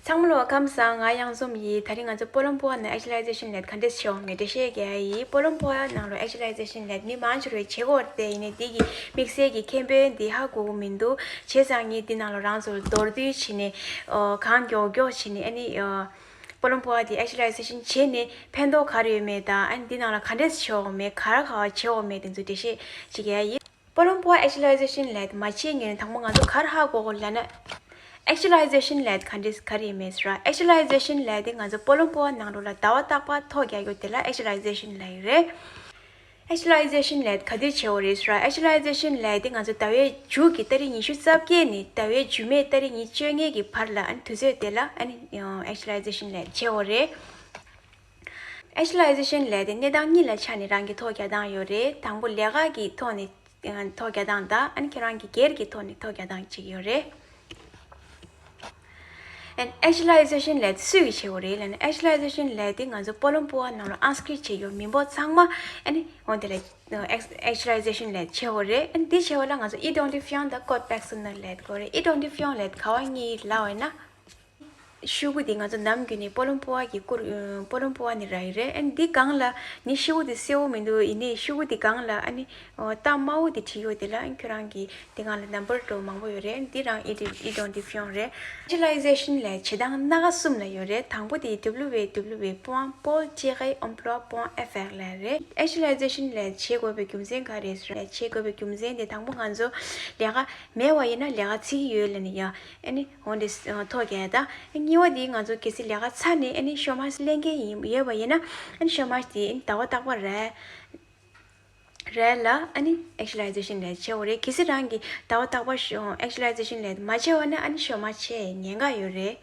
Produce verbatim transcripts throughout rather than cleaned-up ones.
ཚང་མ་ལ་ཁམས་བཟང་། ང་གཡང་འཛོམས་ཡིན། དེ་རིང་ང་ཚོ་སྤོ་ལོ་པོ་ནང་Actualization་ལས་ག་འདྲས་བྱེད་འོང་མེད་འགྲེལ་བཤད་རྒྱག་ཡིན། སྤོ་ལོ་པོ་ནང་ལ་Actualization་ལས་མི་མང་ཆེ་བས་བྱེད་དགོས་རེད། ཡིན་ནའི་འདི་གི་དམིགས་བསལ་གྱི་ཁེ་ཕན་འདི་ཧ་གོ་གི་མི་འདུག་བྱས་ཙང་ངས་འདི་ནང་ལ་རང་ཚོར་མདོར་བསྡུས་བྱས་ནས་ཨོ་གང་མགྱོགས་མགྱོགས་བྱས་ནས་ཨ་ནི་ཨོ་སྤོ་ལོ་པོ་འདི་Actualization་བྱས་ནས་ཕན་ཐོགས་ག་རེ་ཡོད་མེད་དང་། ཨ་ནི་འདི་ནང་ལ་ག་འདྲས་བྱེད་འོང་མེད། ག་རེ་ག་བ་བྱེད་འོང་མེད་དེ་ཚོ་འགྲེལ་བཤད་ཅིག་རྒྱག་ཡིན། སྤོ་ལོ་པོ་Actualization་ལས་མ་བྱེད་ངེས་ནས་དང་པོ་ང་ཚོ་ག་རེ་ཧ་གོ་དགོས་ལབ་ན། Actualization་ལས་ག་འདྲས་ག་རེ་ཡིན་མེད་ཟེར་ར། Actualization་ལས་དེ་ང་ཚོ་སྤོ་ལོ་པོ་ནང་ལོགས་ལ་ཟླ་བ་རྟག་པར་ཐོ་རྒྱག་རྒྱུ་དེ་ལ་Actualization་ལབ་ཡོད་རེད། Actualization་ལས་ག་དུས་བྱེད་འོ་རེད་ཟེར་ར། Actualization་ལས་དེ་ང་ཚོ་ཟླ་བའི་མཇུག་གི་ཏ་རིག་ཉི་ཤུ་རྩ་བརྒྱད་ནས་ཟླ་བའི་མཇུག་མའི་ཏ་རིག་ཉི་ཤུ་བཅོ་ལྔའི་གི་བར་ལ་ཨ་ནི་དུས་ཚོད་དེ་ལ་ཨ་ནི་Actualization་ལས་བྱེད་འོ་རེད། Actualization་ལས་དེ་གནས་སྟངས་གཉིས་ལ་ཆ་ནས་རང་གི་ཐོ་རྒྱག་སྟངས་ཡོད་རེད། དང་པོ་ལས་ཀ་གི་ཐོག་ནས་ཐོ་རྒྱག་སྟངས་དང་། ཨ་ནི་ཁྱེད་རང་གི་སྒེར་གྱི་ཐོག་ནས་ཐོ་རྒྱག་སྟངས་གཅིག་ཡོད་རེད། And Actualization་ལས་དེ་སུས་ཀྱིས་བྱེད་དགོས་རེད་ལབ་ན། Actualization་ལས་དེ་ང་ཚོ་སྤོ་ལོ་པོ་ནང་ལ་ཨན་སི་ཀྲིཊ་བྱེད་ཡོད་མི་འབོར་ཚང་མ་ཨ་ནི་འོ་དེ་ལ་Actualization་ལས་བྱེད་དགོས་རེད། ཨ་ནི་དེ་བྱེད་པ་ལ་ང་ཚོ་Identifiant་དང་Code Personnel་ལས་དགོས་རེད། Identifiant་ལས་ག་བ་གཉིས་ལབ་པ་ཡིན་ན། ཤོག་གུ་འདི་ང་ཚོ་ནམ་རྒྱུན་ནས་སྤོ་ལོ་པོ་གི་སྐོར་སྤོ་ལོ་པོ་ནས་རག་གི་རེད། ཨ་ནི་འདི་སྒང་ལ་ནི་ཤོག་གུ་འདི་གསལ་པོ་མི་འདུག་ཡིན་ནའི་ཤོག་གུ་འདི་སྒང་ལ་ཨ་ནི་རྟགས་དམར་པོ་འདི་བྲིས་ཡོད། དེ་ལ་ཨ་ནི་ཁྱོད་རང་གི་འདི་སྒང་ལ་ནམ་བར་འདྲ་པོ་མང་པོ་ཡོད་རེད། འདི་རང་Identifiant་རེད། Actualization་ལས་བྱེད་སྟངས་སྣ་ཁ་གསུམ་ལ་ཡོད་རེད། དང་པོ་དེ་W W W point pôle tiret emploi point F R་ལབ་རེད། Actualization་ལས་བྱེད་དགོས་པའི་རྒྱུ་མཚན་ག་རེ་རེད། བྱེད་དགོས་པའི་རྒྱུ་མཚན་དེ་དང་པོ་ང་ཚོ་ལས་ཀ་མེད་པ་ཡིན་ན་ལས་ཀ་བྱེད་ཀྱི་ཡོད་ལབ་ནས་ཡ། ཨ་ནི་འོ་འདི་ཐོ་རྒྱག་ཡ་དང་། གཉིས་པ་དེ་ང་ཚོ་གལ་སྲིད་ལས་ཀ་ཚར་ནས་ཨ་ནི་chômage་ལེན་མཁན་ཡིན་ཡོད་པ་ཡིན་ན། ཨ་ནི་chômage་དེ་ཨ་ནི་ཟླ་བ་རྟག་པར་རེད། རེད་ལ་ཨ་ནི་Actualization་ལས་བྱེད་དགོས་རེད། གལ་སྲིད་རང་གིས་ཟླ་བ་རྟག་པར་Actualization་ལས་མ་བྱས་པ་ན་ཨ་ནི་chômage་བྱེད་ཉེན་ཁ་ཡོད་རེད།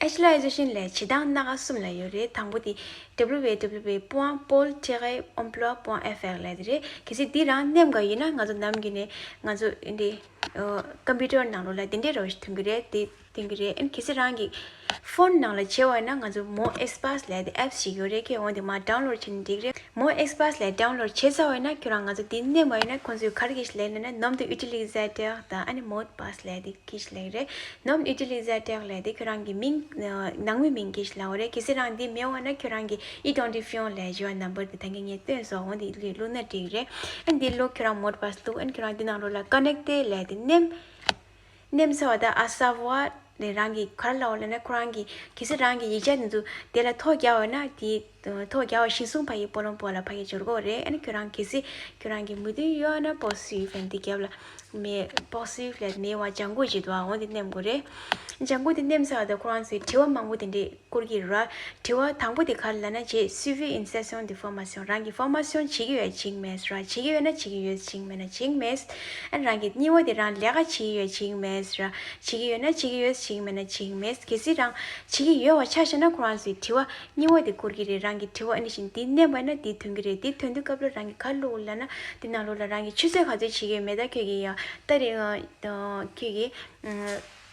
Actualization་ལས་བྱེད་སྟངས་སྣ་ཁ་གསུམ་ལ་ཡོད་རེད། དང་པོ་དེ་W W W point pôle tiret emploi point F R་ལབ་དེ་རེད། གལ་སྲིད་འདི་རང་ནེམ་ག་ཡིན་ན་ང་ཚོ་ནམ་རྒྱུན་ནས་ང་ཚོ་འདི་ཨ་computer་ནང་ལོགས་ལ་དེ་འདྲའི་རོ་ཞིག་ཐོན་གྱི་རེད། དེ་ཐོན་གྱི་རེད། ཨ་ནི་གལ་སྲིད་རང་གི་phone་ནང་ལ་བྱེད་པ་ཡིན་ན་ང་ཚོ་Mon Espace་ལབ་དེ་apps་ཞིག་ཡོད་རེད། ཁྱེད་འོ་དེ་མར་download་བྱས་ན་འགྲིག་རེད། Mon Espace་ལབ་download་བྱས་ཚར་བ་ཡིན་ན་ཁྱོད་རང་ང་ཚོ་འདི་ནེམ་པ་ཡིན་ན་ཁོང་ཚོས་ག་རེ་གྱིས་ལབ་ན་ན་nom d'utilisateur་དང་ཨ་ནི mot de passe་ལབ་དེ་གྱིས་ལབ་རེད། Nom d'utilisateur་ལབ་དེ་ཁྱོད་རང་གི་མིང་ནང་མི་མིང་གྱིས་ལབ་རེད། གལ་སྲིད་རང་འདི་མེད་པ་ན་ཁྱོད་རང་གི་identifiant་ལབ་བྱས་པ་number་དེ་ད་གིན་ངས་སྟོན་སོང་། འོ་འདི་བླུགས་ན་འགྲིག་རེད། ཨ་ནི་འདི་བླུགས་ཁྱོད་རང་mot de passe་བླུགས། ཨ་ནི་ཁྱོད་རང་འདི་ནང་ལོགས་ལ་connecter་ལབ་དེ་ནེམ། ནེམ་ཟེར་བ་དང་à savoir་ནས་རང་གི་ག་རེ་ལབ་པ་ལབ་ན་ཁོ་རང་གི་གལ་སྲིད་རང་གི་ཡིག་ཆ་འདི་ཚོ་དེ་ལ་ཐོ་རྒྱག་པ་ན་དེ་ཐོ་རྒྱག་པ་གཞིར་བཟུང་ཕ་གི་སྤོ་ལོ་པོ་ལ་ཕ་གི་འབྱོར་གྱི་རེད། ཨ་ནི་ཁྱོད་རང་གལ་སྲིད་ཁྱོད་རང་གི་མོས་མཐུན་ཡོད་ན་poursuivre་ཡང་འདི་རྒྱབ་ལ་མེད། Poursuivre་ལ་མེད་པ་ལྗང་ཁུ་ཅིག་འདུག་ཨ། འོ་འདི་ནེམ་དགོས་རེད། ལྗང་ཁུ་འདི་ནེམ་ཟེར་བ་དང་ཁོ་རང་ཚོའི་དྲི་བ་མང་པོ་དེ་འདྲས་བསྐུར་གྱི་རེད། དྲི་བ་དང་པོ་དེ་ག་རེ་ལབ་ན་བྱས་suivi une session de formation། རང་གི་formation་བྱེད་ཀྱི་ཡོད་བྱེད་ཀྱི་མེད་ཟེར་བ། བྱེད་ཀྱི་ཡོད་ན་བྱེད་ཀྱི་ཡོད་བྱེད་ཀྱི་མེད་ན་བྱེད་ཀྱི་མེད། ཨ་ནི་རང་གི་གཉིས་པ་དེ་རང་ལས་ཀ་བྱེད་ཀྱི་ཡོད་བྱེད་ཀྱི་མེད་ཟེར་བ། བྱེད་ཀྱི་ཡོད་ན་བྱེད་ཀྱི་ཡོད་བྱེད་ཀྱི་མེད་ན་བྱེད་ཀྱི་མེད། གལ་སྲིད་རང་བྱེད་ཀྱི་ཡོད་པ་ཆ་བཞག་ན་ཁོ་རང་ཚོའི་དྲི་བ་གཉིས་པ་དེ་བསྐུར་གྱི་རེད། རང་གི་དྲི་བ་ཨ་ནི་བཞིན་དེ་ནེམ་པ་ན་དེ་ཐོན་གྱི་རེད། དེ་ཐོན་དུས་སྐབས་ལ་རང་གི་ག་རེ་བླུགས་ལབ་ན་དེ་ནང་ལོགས་ལ་རང་གི་ཆུ་ཚོད་ག་ཚོད་བྱེད་ཀྱི་ཡོད་མེད་དང་ཁྱོད་ཀྱི་ཡ་ཏ་རིག་ཨ་ཁྱོད་ཀྱི་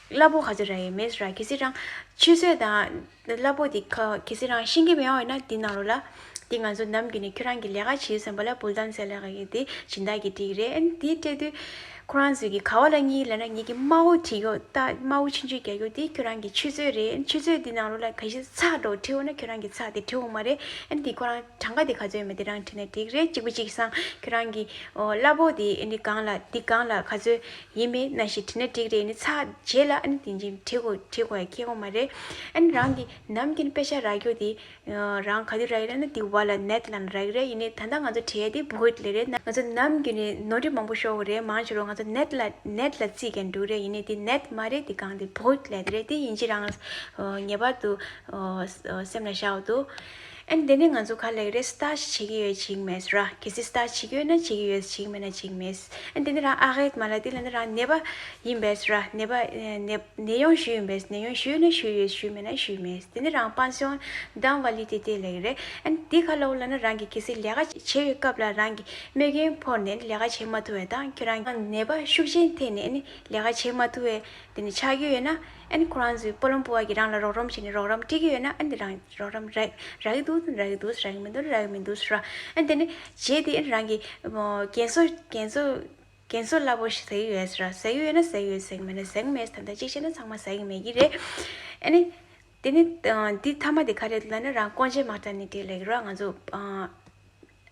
གླ་ཕོགས་ག་ཚོད་རག་ཡོད་མེད་ཟེར་བ། གལ་སྲིད་རང་ཆུ་ཚོད་དང་གླ་ཕོགས་དེ་ག་གལ་སྲིད་རང་ཤེས་ཀྱི་མེད་པ་ཡིན་ན་དེ་ནང་ལོགས་ལ་དེ་ང་ཚོ་ནམ་རྒྱུན་ནས་ཁྱོད་རང་གི་ལས་ཀ་བྱེད་ཡུལ་ཙམ་པ་ལ་bulletin salaire་གི་དེ་སྦྱིན་བདག་གིས་སྤྲད་ཀྱི་རེད། ཨ་ནི་དེ་སྤྲད་དུས་ཁོ་རང་ཚོས་ཀྱི་ག་བ་ལ་ངེས་ལབ་ན་ངེད་ཀྱི་དམར་པོ་བྲིས་ཡོད། ད་དམར་པོ་ཆུང་ཆུང་རྒྱག་ཡོད་དེ་ཁྱོད་རང་གི་ཆུ་ཚོད་རེད། ཨ་ནི་ཆུ་ཚོད་དེ་ནང་ལོགས་ལ་གལ་སྲིད་ཚེག་འདྲ་བོ་བྲིས་ཡོད་ན་ཁྱོད་རང་གི་ཚེག་དེ་བྲིས་ཡོད་མ་རེད། ཨ་ནི་དེ་ཁོ་རང་གྲངས་ཀ་དེ་ག་ཚོད་ཡོད་མེད་དེ་རང་བྲིས་ན་འགྲིག་རེད། གཅིག་པ་གཅིག་སང་ཁྱོད་རང་གི་ཨོ་གླ་ཕོགས་དེ་ཨ་ནི་སྒང་ལ་དེ་སྒང་ལ་ག་ཚོད་ཡིན་མིན་ནང་བཞིན་བྲིས་ན་འགྲིག་རེད། ཨ་ནི་ཚེག་རྗེས་ལ་ཨ་ནི་དེ་འདྲ་བྲིས་དགོས་བྲིས་དགོས་ཡ་ཁྱད་པར་མ་རེད། ཨ་ནི་རང་གི་ནམ་རྒྱུན་དཔེ་ཆ་རག་རྒྱུ་དེ་རང་ག་དུས་རག་གི་རེད་ན་དེ་བ་ལ་net་ལ་རག་གི་རེད། ཡིན་ནའི་ད་ལྟ་ང་ཚོ་བྲིས་ཡ་དེ་brut་ལབ་རེད། ང་ཚོ་ནམ་རྒྱུན་ནས་ནོར་འཁྲུལ་མང་པོ་ཤོར་གི་རེད། མང་ཆེ་རུ་ང་ཚོ་net་ལ་net་ལ་བརྩི་གིན་འདུག་རེད། ཡིན་ནའི་དེ་net་མ་རེད། དེ་སྒང་དེ་brut་ལབ་རེད། དེ་ཡིན་གཅིག་རང་ངེས་པར་དུ་སེམས་ལ་བཞག་འོ་དོ། ཨ་ནི་དེ་ནས་ང་ཚོ་ག་རེ་ལབ་ཀྱི་རེད། སྟཱ་ཇི་བྱེད་ཀྱི་ཡོད་བྱེད་ཀྱི་མེད་ཟེར་བ། གལ་སྲིད་སྟཱ་ཇི་བྱེད་ཀྱི་ཡོད་ན་བྱེད་ཀྱི་ཡོད། བྱེད་ཀྱི་མེད་ན་བྱེད་ཀྱི་མེད། ཨ་ནི་དེ་ནས་རང་arrêt maladie་ལབ་ན་རང་ནད་པ་ཡིན་པས་ཟེར་བ། ནད་པ་ནད་ནད་གཡོག་ཞུས་ཡིན་པས། ནད་གཡོག་ཞུས་ན་ཞུས་ཡོད། ཞུས་མེད་ན་ཞུས་མེད། དེ་ནས་རང་pension d'invalidité་ལབ་ཀྱི་རེད། ཨ་ནི་དེ་ག་རེ་ལབ་ཀྱི་ལབ་ན་རང་གི་གལ་སྲིད་ལས་ཀ་བྱེད་པའི་སྐབས་ལ་རང་གི་རྨས་སྐྱོན་ཕོག་ནས་ལས་ཀ་བྱེད་མ་ཐུབ་པ་དང་ཁྱོད་རང་ནད་པ་ཤུགས་ཆེན་ཐེབས་ནས་ཨ་ནི་ལས་ཀ་བྱེད་མ་ཐུབ་པའི་དེ་ནི་ཆགས་ཀྱི་ཡོད་ན་ཨ་ནི་ཁོ་རང་ཚོའི་སྤོ་ལོ་པོ་བ་གིས་རང་ལ་རོགས་རམ་བྱས་ནས་རོགས་རམ་སྤྲད་ཀྱི་ཡོད་ན་ཨ་ནི་རང་རོགས་རམ་རག་རག་གི་འདུག་རག་གི་མི་འདུག་རག་གི་མི་འདུག་ཟེར་བ། ཨ་ནི་དེ་ནི་རྗེས་དེ་ཨ་ནི་རང་གི་རྒན་གསོ་རྒན་གསོ་རྒན་གསོ་སླ་པོ་ཞིག་ཟ་གི་ཡོད་ཟེར་བ། ཟ་གི་ཡོད་ན་ཟ་གི་ཡོད། ཟ་གི་མེད་ན་ཟ་གི་མེད། ད་ལྟ་གཅིག་བྱས་ན་ཚང་མ་ཟ་གི་མེད་ཀྱི་རེད། ཨ་ནི་ དེ་ནི་ཨ་འདི་མཐའ་མ་དེ་ག་རེ་ལབ་ན་རང་ཀོན་ཇེ་མ་ཊར་ནི་ཊི་ལབ་ཀྱི་རེད། ང་ཚོ་ཨ་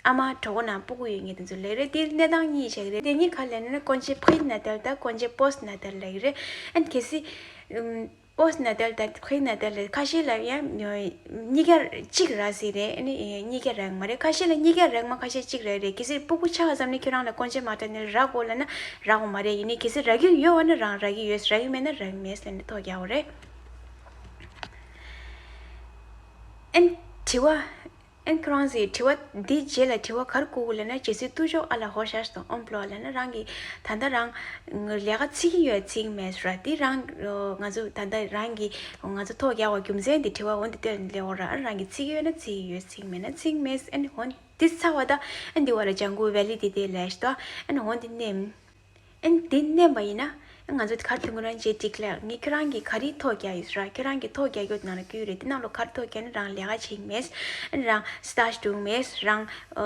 ཨ་མ་གྲོད་ཁོག་ནང་ཕྲུ་གུ་ཡོད་མཁན་དེ་ཚོ་ལབ་ཀྱི་རེད། དེ་གནས་སྟངས་གཉིས་བྱས་ཀྱི་རེད། དེ་གཉིས་ག་རེ་ལབ་ན་ཀོན་ཇེ་པི་རི་ན་ཊལ་དང་ཀོན་ཇེ་པོ་སི་ཊི་ན་ཊལ་ལབ་ཀྱི་རེད། ཨན་གལ་སྲིད་ཨམ་པོ་སི་ཊི་ན་ཊལ་དང་པི་རི་ན་ཊལ་ལ་ཁ་ཤས་ལ་ཡང་གཉིས་ཀ་གཅིག་རག་སྲིད་རེད། ཨ་ནི་གཉིས་ཀ་རག་མ་རེད། ཁ་ཤས་ལ་གཉིས་ཀ་རག་མ་ཁ་ཤས་གཅིག་རག་རེད། གལ་སྲིད་ཕྲུ་གུ་ཆགས་ཙམ་ནས་ཁྱོད་རང་ལ་ཀོན་ཇེ་མ་ཊར་ནི་ཊལ་རག་དགོས་ལབ་ན་རག་དགོས་མ་རེད། ཡིན་ནའི་གལ་སྲིད་རག་གི་ཡོད་པ་ན་རང་རག་གི་ཡོད། རག་གི་མེད་ན་རག་གི་མེད་ཟེར་ནས་ཐོ་རྒྱག་དགོས་རེད། ཨན་དྲི་བ། ཨན་ཁོ་རང་ཚོས་དྲི་བ་འདི་རྗེས་ལ་དྲི་བ་ག་རེ་བཀོད་དགོས་ལབ་ན། རྗེས་སུ་ཏུ་ཅོག་ཨ་ལ་ཧོ་ཤ་ཤ་དང་ཨོམ་པློ་ལབ་ན་རང་གི་ད་ལྟ་རང་ལས་ཀ་བྱེད་ཀྱི་ཡོད་བྱེད་ཀྱི་མེད་ར། འདི་རང་ང་ཚོ་ད་ལྟ་རང་གི་ང་ཚོ་ཐོ་རྒྱག་པའི་རྒྱུ་མཚན་འདི་དྲི་བ་འོ་འདི་སྟོན་ལེ་འོ་ར། ཨན་རང་གི་བྱེད་ཀྱི་ཡོད་ན་བྱེད་ཀྱི་ཡོད། བྱེད་ཀྱི་མེད་ན་བྱེད་ཀྱི་མེད། ཨན་འོ་འདི་ཚར་བ་ད་ཨན་འདི་བ་ལ་ལྗང་གུ་ཝེ་ལི་ཌི་ཊི་ལབ་ཤི་ད། ཨན་འོ་འདི་ནེམ། ཨན་དེ་མནན་པ་ཡིན་ན། ང་ཚོ་ག་རེ་ཐོན་གྱི་རེད་ཅེས་འགྲིག་ལ། ངས་ཁྱོད་རང་གིས་ག་རེ་ཐོ་རྒྱག་ཡོད་ར། ཁྱོད་རང་གིས་ཐོ་རྒྱག་ཡོད་ནང་ལ་བཀོད་རེད། དེ་ནང་ལ་ག་རེ་ཐོ་རྒྱག་ན་རང་ལས་ཀ་བྱེད་མེད། ཨན་རང་སི་ཊེ་ཇི་འདུག་མེད། རང་ཨ་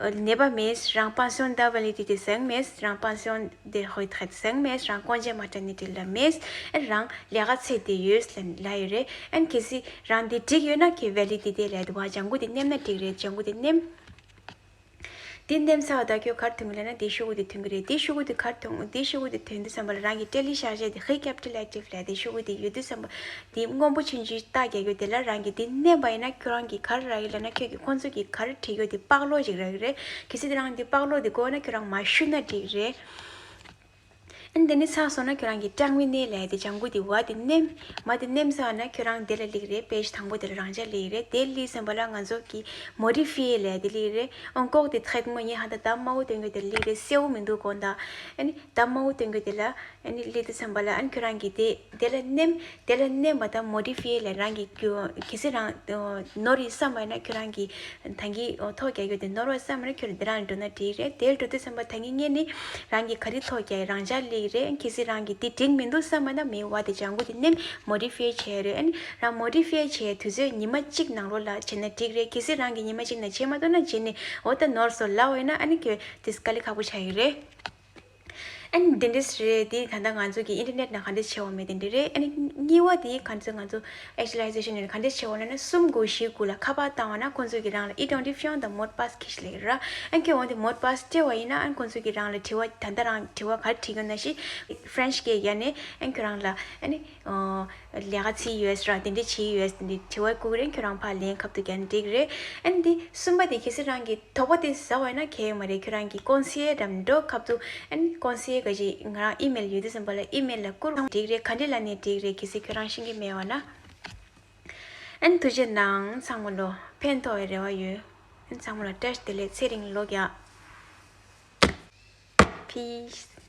ཨ་ནད་པ་མེད། རང་པན་སིོན་ཌི་ཝེ་ལི་ཌི་ཊི་བཟང་མེད། རང་པན་སིོན་ཌི་རེ་ཊྲེཊ་བཟང་མེད། རང་ཀོན་ཇེ་མ་ཊར་ནི་ཊི་ལ་མེད། ཨན་རང་ལས་ཀ་བྱེད་བསྡད་ཡོད་ལབ་ལབ་ཡོད་རེད། ཨན་གལ་སྲིད་རང་འདི་འགྲིག་ཡོད་ན་ཁྱེད་ཝེ་ལི་ཌི་ཊི་ལབ་འདུག་བ། ལྗང་གུ་དེ་མནན་ན་འགྲིག་རེད། ལྗང་གུ་དེ་མནན། དེ་མནན་ཚར་བ་ད་ཁྱོད་ག་རེ་ཐོན་གྱི་ལབ་ན་དེ་ཤོག་གུ་དེ་ཐོན་གྱི་རེད། དེ་ཤོག་གུ་དེ་ག་རེ་ཐོན། དེ་ཤོག་གུ་དེ་ཐོན་དུས་ཙམ་པ་ལ་རང་གི་ཊེ་ལི་ཤར་ཤར་དེ་ཧི་ཀེ་པི་ཊལ་ཨེག་ཊིབ་ལབ་དེ་ཤོག་གུ་དེ་ཡོད་དུས་ཙམ་པ་དེ་སྔོན་པོ་ཆུང་ཆུང་རྟགས་རྒྱག་ཡོད་དེ་ལ་རང་གིས་དེ་མནན་པ་ཡིན་ན་ཁྱོད་རང་གིས་ག་རེ་རག་གི་ལབ་ན། ཁྱོད་ཀྱིས་ཁོང་ཚོ་གིས་ག་རེ་བྲིས་ཡོད་དེ་པགས་ཀློག་ཅིག་རག་གི་རེད། གལ་སྲིད་དེ་རང་དེ་པགས་ཀློག་དེ་དགོས་ན་ཁྱོད་རང་མར་བཤུས་ན་འགྲིག་རེད། ཨན་དེ་ནས་ཚར་སོང་ན་ཁྱོད་རང་གི་ཊེག་མི་ནེ་ལབ་དེ་ལྗང་གུ་དེ་བ་དེ་མནན། མ་དེ་མནན་ཚར་ན་ཁྱོད་རང་དེ་ལ་སླེབས་རེད། པེ་ཇི་དང་པོ་དེ་ལ་རང་འཇགས་སླེབས་རེད། དེ་སླེབས་ཙམ་པ་ལ་ང་ཚོ་གི་མོ་ཌི་ཕའི་ལབ་དེ་སླེབས་རེད། ཨོན་ཀོག་དེ་ཐེད་མོ་ཡིན་ཧ་ད་འདབ་དམར་པོ་སྟོན་གྱི་དེ་སླེབས་རེད། སེར་པོ་མི་འདུག་གོ་ད། ཨ་ནི་འདབ་དམར་པོ་སྟོན་གྱི་དེ་ལ་ཨ་ནི་སླེབས་དུས་ཙམ་པ་ལ་ཨ་ནི་ཁྱོད་རང་གི་དེ་དེ་ལ་མནན། དེ་ལ་མནན་པ་དང་མོ་ཌི་ཕའི་ལབ་རང་གི་རྒྱུ་གལ་སྲིད་རང་ནོར་ཡོད་བསམ་པ་ཡིན་ན་ཁྱོད་རང་གི་ད་གིན་ཐོ་རྒྱག་རྒྱུ་དེ་ནོར་བ་བསམ་པ་ན་ཁྱོད་རང་དེ་རང་ལ་འགྲོ་ན་འགྲིག་རེད། དེ་ལ་འགྲོ་དུས་ཙམ་པ་ད་གིན་ངས་ནི་རང་གི་ག་རེ་ཐོ་རྒྱག་རང་འཇགས་སླེབས་རེད། གལ་སྲིད་རང་གི་དེ་འགྲིག་མི་འདུག་བསམ་པ་ན་མི་བ་དེ་ལྗང་གུ་དེ་མནན། མོ་ཌི་ཕའི་བྱས་རེད། ཨ་ནི་རང་མོ་ཌི་ཕའི་བྱས་དུས་ཚོད་ཉི་མ་གཅིག་ནང་ལོགས་ལ་བྱས་ན་འགྲིག་རེད། གལ་སྲིད་རང་གི་ཉི་མ་གཅིག་ནང་བྱས་མ་ཐུབ་ན་རྗེས་ནས་འོ་ད་ནོར་སོང་ལབ་པ་ཡིན་ན་ཨ་ནི་ཁྱོད་དེ་དཀའ་ལས་ཁག་པོ་ཆགས་ཀྱི་རེད། ཨ་ནི་དེ་འདྲས་རེད། དེ་ད་ལྟ་ང་ཚོ་གི་ཨིན་ཊར་ནེཊ་ནང་ག་འདྲས་བྱེད་དགོས་མེད་དེ་འདྲས་རེད། ཨ་ནི་གཉིས་པ་དེ་ག་ཚོད་ང་ཚོ་ཨེག་ཅུ་ཨེ་ལི་ཛེ་ཤན་ནི་ག་འདྲས་བྱེད་དགོས་ལབ་ན་གསུམ་དགུ་བཞི་དགུ་ལ་ཁ་པར་བཏང་བ་ན་ཁོང་ཚོ་གི་རང་ལ་ཨི་ཌེན་ཊི་ཕི་ཡོན་དང་མོ་ཌི་པཱས་ཁྱེར་ལེ་ར། ཨ་ནི་ཁྱོད་འོན་ཏེ་མོ་ཌི་པཱས་སྤྲད་པ་ཡིན་ན་ཨ་ནི་ཁོང་ཚོ་གི་རང་ལ་དྲི་བ་ད་ལྟ་རང་དྲི་བ་ག་རེ་དྲིས་ཡོད་ན་ཤི་ཧྥ་རེན་ཆི་སྐད་ཡ་ནས་ཨ་ནི་ཁྱོད་རང་ལ་ཨ་ནི། ལས་ཀ་བྱེད་ཡོད་ར། དེ་འདྲ་བྱེད་ཡོད་དེ་འདྲ་དྲི་བ་བཀོད་རན་ཁྱོད་རང་ཕར་ལན་ཁ་ཐུག་རྒྱག་ན་འགྲིག་རེད། ཨན་དེ་གསུམ་པ་དེ་གལ་སྲིད་རང་གི་དོགས་པ་དེ་ཟ་བ་ན་གལ་ཡོད་མ་རེད། ཁྱོད་རང་གི་ཀོན་སི་ཡེ་འགྲམ་འགྲོ་ཁ་ཐུག་ཨན་ཀོན་སི་ཡེ་ག་ཅིག་ང་རང་ཨི་མེལ་ཡོད་དུས་ཙམ་པ་ལ་ཨི་མེལ་ལ་བསྐུར་འགྲིག་རེད། ག་འདྲ་ལབ་ནས་འགྲིག་རེད། གལ་སྲིད་ཁྱོད་རང་ཤེས་ཀྱི་མེད་བ་ན། ཨན་ཐུགས་རྗེ་གནང་། ཚང་མ་ལོ་ཕན་ཐོགས་པའི་རེ་བ་ཡོད། ཨན་ཚང་མ་ལ་བཀྲ་ཤིས་བདེ་ལེགས། ཚེ་རིང་ལོ་བརྒྱ། Peace།